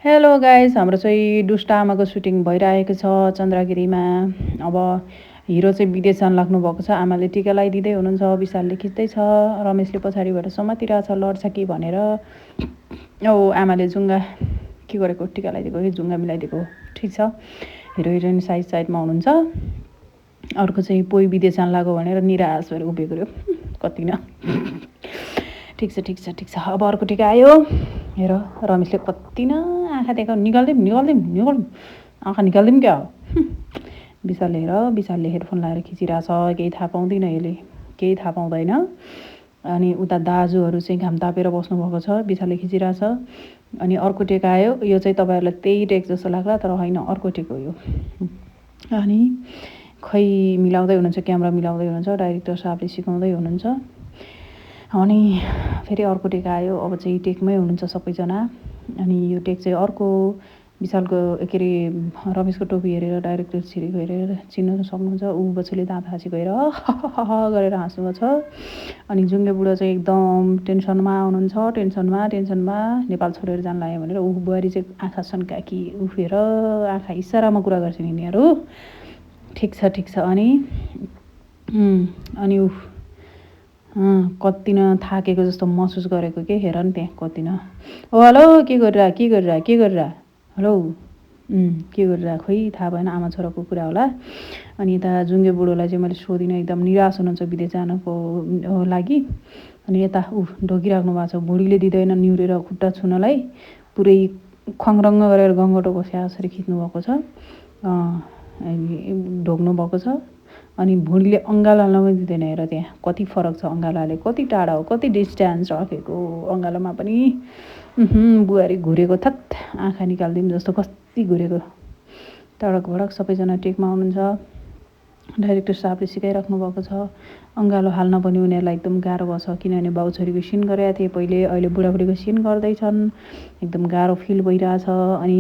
Hello guys, हाम्रो चाहिँ दुष्टा आमाको सुटिङ भइरहेको छ चन्द्रगिरीमा। अब हिरो चाहिँ विदेश जान लाग्नु भएको छ। आमाले टिका लगाइदिँदै हुनुहुन्छ, विशालले खिच्दैछ, रमेशले पछाडिबाट समातिरहेछ लड्छ कि भनेर। आमाले जुङ्गा के गरेको, टिका लगाइदिएको कि जुङ्गा मिलाइदिएको। ठिक छ, हिरो हिरोइन साइडमा हुनुहुन्छ। अर्को चाहिँ पोइ विदेश जान लाग्यो भनेर निराश भएर उभिएको रे कति न। ठिक छ। अब अर्को टिका आयो। हेर रमेशले कति न आँखा देखाउ, निकाल्दिउँ आँखा निकाल्दिउँ क्या हो। विशालले हेडफोन लगाएर खिचिरहेछ। केही थाहा पाउँदैन, यसले केही थाहा पाउँदैन। अनि उता दाजुहरू चाहिँ घाम तापेर बस्नुभएको छ, विशालले खिचिरहेछ। अनि अर्को टेक आयो। यो चाहिँ तपाईँहरूलाई त्यही टेक जस्तो लाग्ला, तर होइन, अर्को टेक हो यो। अनि खै मिलाउँदै हुनुहुन्छ, क्यामेरा मिलाउँदै हुनुहुन्छ, डाइरेक्टर साहबले सिकाउँदै हुनुहुन्छ। अनि फेरि अर्को टेक आयो। अब चाहिँ टेकमै हुनुहुन्छ सबैजना। अनि यो टेक चाहिँ अर्को विशालको के अरे रमेशको टोपी हेरेर डाइरेक्टर छिरेको हेरेर चिन्न सक्नुहुन्छ। ऊ बच्चैले दाँत हाँसी गएर गरेर हाँस्नुभएको छ। अनि जुङ्गे बुढो चाहिँ एकदम टेन्सनमा हुनुहुन्छ। टेन्सनमा नेपाल छोडेर जान लाग्यो भनेर ऊ बुहारी चाहिँ आँखा सन्काकी उफेर आँखा इसारामा कुरा गर्छन् यिनीहरू। ठिक छ। अनि ऊ कति न थाकेको जस्तो महसुस गरेको के, हेर नि त्यहाँ कति न। हेलो के गरिरह हेलो के गरिरह, खोइ थाहा भएन, आमा छोराको कुरा होला। अनि यता जुङ्गे बुढोलाई चाहिँ मैले सोधिनँ, एकदम निराश हुनुहुन्छ विदेश जानको लागि। अनि यता ढोकिराख्नु भएको छ, भुँडीले दिँदैन निहुरेर खुट्टा छुनलाई, पुरै खङरङ्ग गरेर गङ्गटो बस्या जसरी खिच्नुभएको छ, ढोक्नु भएको छ। अनि भुँडीले अँगालो हाल्न पनि दिँदैन। हेर त्यहाँ कति फरक छ, अँगालो हाले कति टाढा हो, कति डिस्टेन्स राखेको अँगालोमा पनि। बुहारी घुरेको थत आँखा निकाल्दिउँ जस्तो कति घुरेको। तडक भडक सबैजना टेकमा हुनुहुन्छ। डाइरेक्टर साहबले सिकाइराख्नु भएको छ। अँगालो हाल्न पनि उनीहरूलाई एकदम गाह्रो भएको छ, किनभने बाउछोरीको सिन गरेका थिए पहिले, अहिले बुढाबुढीको सिन गर्दैछन्। एकदम गाह्रो फिल भइरहेछ। अनि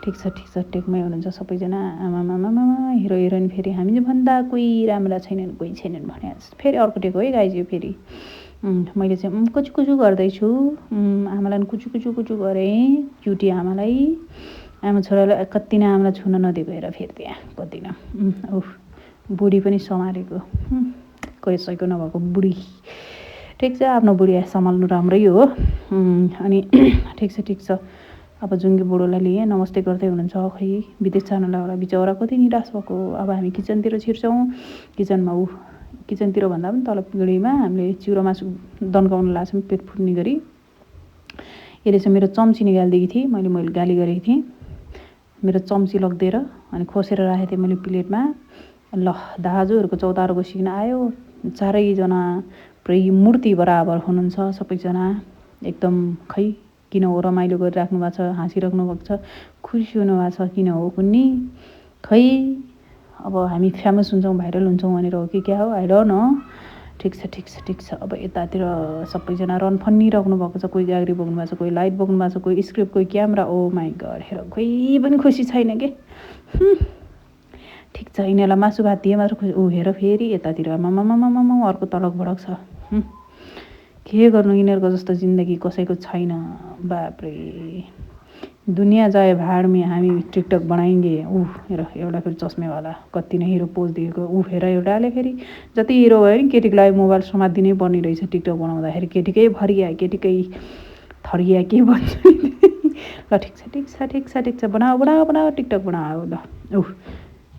ठिक छ, टेकमै हुनुहुन्छ सबैजना। आमामा हिरो हिरोइन फेरि हामी भन्दा कोही राम्रा छैनन्, कोही छैनन् भने फेरि अर्को टेक हो है गाइज यो फेरि। मैले चाहिँ कुचु गर्दैछु, आमालाई कुचु गरेँ, क्युटी आमालाई, आमा छोरालाई कति न आमालाई छुन नदिएको। हेर फेरि त्यहाँ कति न बुढी पनि सम्हालेको, कसैको नभएको बुढी। ठिक छ, आफ्नो बुढी सम्हाल्नु राम्रै हो। अनि ठिक छ। अब जुङ्गे बुढोलाई लिएँ, नमस्ते गर्दै हुनुहुन्छ। खै विदेश जानलाई होला, बिचरा कति निराश भएको। अब हामी किचनतिर छिर्छौँ। किचनतिर भन्दा पनि तल पिँढीमा हामीले चिउरो मासु दन्काउन लाग्छौँ पेट फुट्ने गरी। यसले चाहिँ मेरो चम्ची निकालिदिएकी थिएँ, मैले गाली गरेकी थिएँ। मेरो चम्ची लगिदिएर अनि खोसेर राखेको थिएँ मैले प्लेटमा। ल दाजुहरूको चौतारोको सिन आयो। चारैजना पुरै मूर्ति बराबर हुनुहुन्छ सबैजना। एकदम खै किन हो रमाइलो गरिराख्नु भएको छ, हाँसिराख्नु भएको छ, खुसी हुनुभएको छ, किन हो कुन्नी खै। अब हामी फेमस हुन्छौँ, भाइरल हुन्छौँ भनेर हो कि क्या हो, आई डोन्ट नो। ठिक छ। अब यतातिर सबैजना रन फन्निराख्नु भएको छ। कोही गाग्री बोक्नु भएको छ, कोही लाइट बोक्नु भएको छ, कोही स्क्रिप्ट, कोही क्यामेरा। ओ माई गड, हेर कोही पनि खुसी छैन के। ठिक छ, यिनीहरूलाई मासु भात दिए मात्र खुसी। हेर फेरि यतातिर आमामामा अर्को तलक भडक छ। के गर्नु, यिनीहरूको जस्तो जिन्दगी कसैको छैन। बाप्रे, दुनियाँ जाए भाडमे हामी टिकटक बनाएंगे। हेर एउटा फेरि चस्मेवाला कति नै हिरो पोज दिएको। हेर एउटाले फेरि जति हिरो भयो नि केटीलाई मोबाइल समात्दिनै पर्ने रहेछ टिकटक बनाउँदाखेरि। केटीकै भरिया, केटीकै थरिया के भन्छ। ल ठिक छ, बनाऊ टिकटक बनाऊ। ल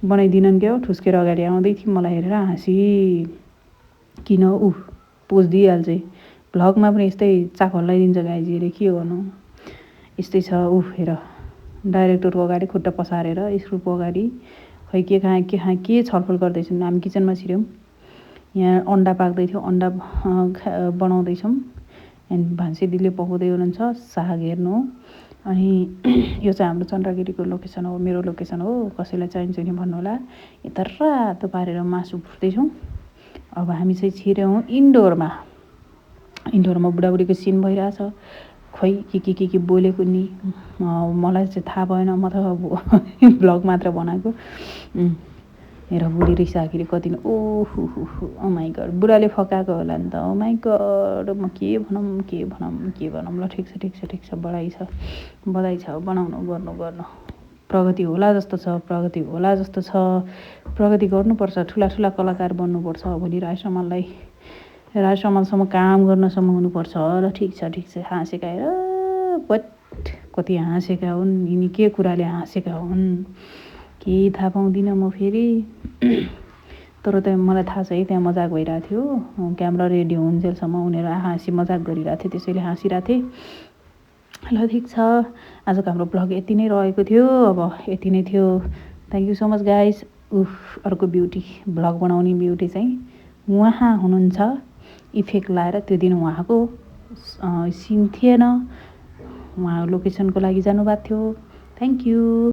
बनाइदिनन् क्या हो। ठुस्केर अगाडि आउँदै थिएँ, मलाई हेरेर हाँसी किन पोज दिइहाल्छ। भ्लगमा पनि यस्तै चाक हल्लाइदिन्छ गाइजीले, के गर्नु यस्तै छ। हेर डाइरेक्टरको अगाडि खुट्टा पसारेर स्क्रुपको अगाडि खै के छलफल गर्दैछन्। हामी किचनमा छिर्यौँ, यहाँ अन्डा पाक्दै थियो, अन्डा बनाउँदैछौँ। एन्ड भान्से दिदीले पकाउँदै हुनुहुन्छ साग हेर्नु। अनि यो चाहिँ हाम्रो चन्द्रगिरीको लोकेसन हो, मेरो लोकेसन हो, कसैलाई चाहिन्छ नि भन्नुहोला। यता रातो पारेर मासु फुट्दैछौँ। अब हामी चाहिँ छिर्यौँ इन्डोरमा बुढाबुढीको सिन भइरहेछ। खै के बोलेको नि मलाई चाहिँ थाहा भएन, म त भ्लग मात्र बनाएको। मेरो बुढी रिसाखेरि कति न ओ माइ गड बुढाले फकाएको होला नि त ओ माइ गड म के भनौँ ल ठिक छ बधाई छ बनाउनु गर्नु प्रगति होला जस्तो छ प्रगति गर्नुपर्छ ठुला कलाकार बन्नुपर्छ भोलि राई समाजसम्म काम गर्नसम्म हुनुपर्छ ल ठिक छ हाँसेका कति हाँसेका हुन् यिनी के कुराले हाँसेका हुन् केही थाहा पाउँदिनँ म फेरि तर मलाई थाहा छ है त्यहाँ मजाक भइरहेको थियो क्यामेरा रेडी हुन्जेलसम्म उनीहरू हाँसी मजाक गरिरहेको थियो त्यसैले हाँसिरहेको थिएँ ल ठिक छ आजको हाम्रो ब्लग यति नै रहेको थियो अब यति नै थियो thank you so much guys अर्को ब्युटी ब्लग बनाउने ब्युटी चाहिँ उहाँ हुनुहुन्छ इफेक्ट लाएर त्यो दिन उहाँको सिन थिएन उहाँ लोकेसनको लागि जानुभएको थियो थ्याङ्क यू